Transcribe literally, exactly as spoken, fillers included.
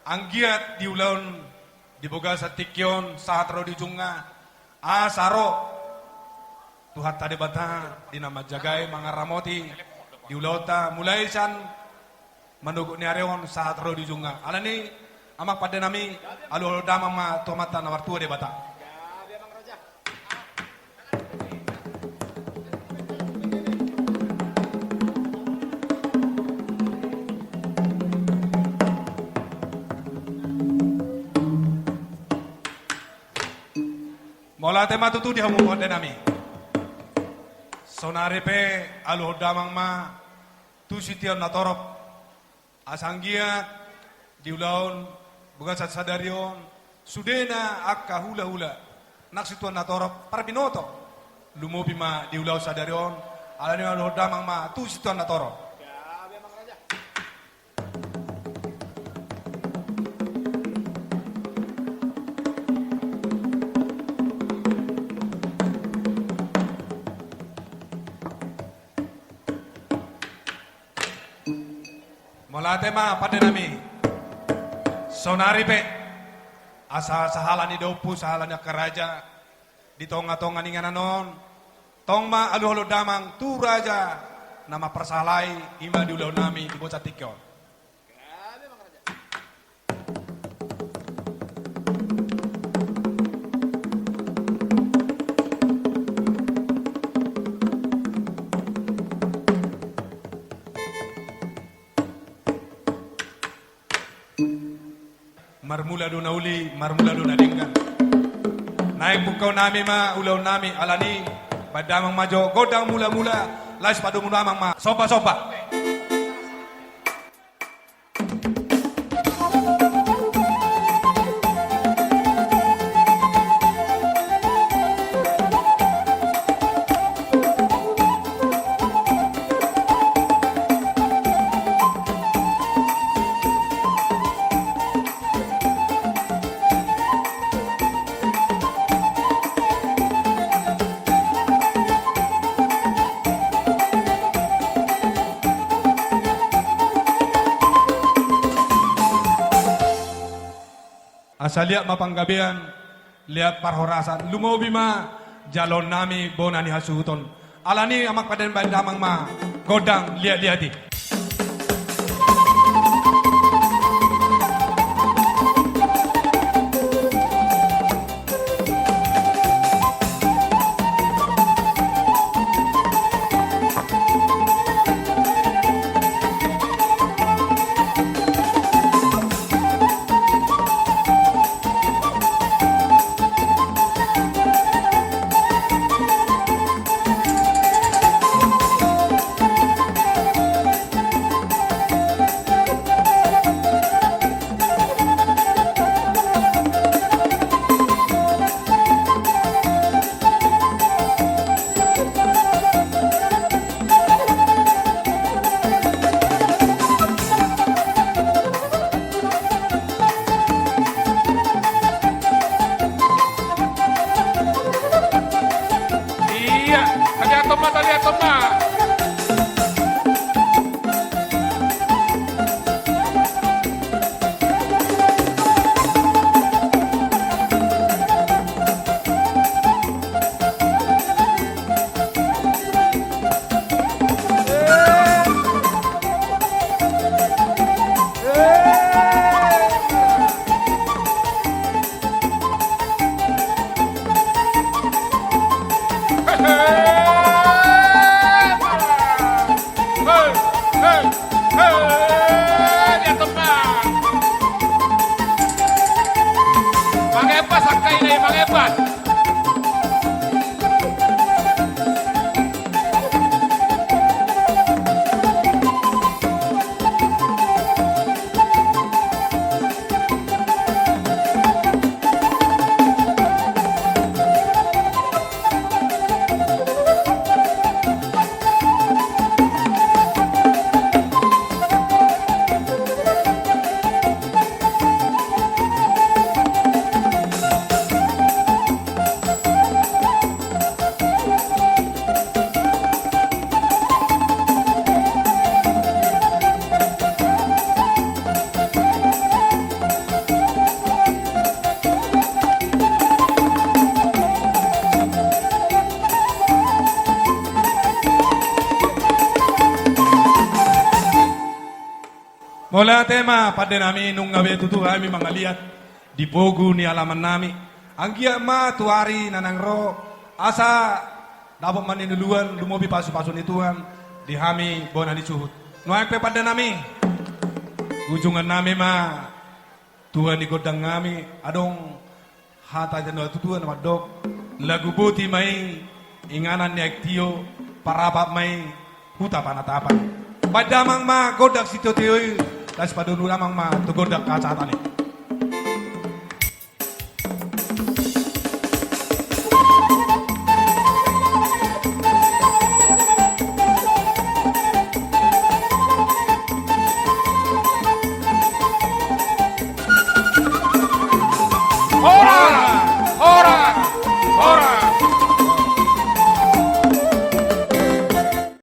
Anggiat di ulaon di bagasan tingki on sahat ro di ujungna, asa ro Tuhanta Debata di na manjagai mangaramoti di ulaonta mulai sian manogot ni ari on sahat ro di ujungna. Alani, amang pande nami, alualu damang ma tu Amanta na martua Debata. Mauliate ma tutu di hamu pande nami. Saonari pe aluhon damang ma tu sitiaon na torop. Asa anggiat di ulaon bagasan sadari on, sudena angka hulahula nang situan na torop parbinoto. Lumobi ma di ulaon sadari on, alani aluhon damang ma tu situan na torop. Mauliate ma pande nami. Saonari pe asa sahala ni dompu, sahala ni angka raja, di tongatonga ni inganan on, tong ma alualuhon damang tu raja na mamparsahalai, i ma di ulaon nami di bagasan tingki on. Marmula do na uli, marmula do na denggan. Naeng pungkaon nami ma ulaon nami, alani baen damang ma jo gondang mulamula, laos padomu damang ma sombasomba. Asa liat ma panggabean, liat parhorasan, lumobi ma jaloon nami bona ni hasuhuton. Alani amang pande nami, baen damang ma gondang liatliat i. Mauliate ma pande nami, nunga be tutu hami mangaliat di pogu ni alaman nami. Anggiat ma tu ari na naeng ro, asa dapot ma niluluan, lumobi pasupasu ni Tuhan di hami bona ni suhut. Nuaeng pe pande nami, ujungan nami ma tua ni gondang nami, adong hata ni natuatua na mandok: Lagu boti ma i inganan ni aek tio, Parapat ma i huta panatapan. Baen damang ma gondang sitiotio i, laos padomu damang ma tu gondang hasahatan i.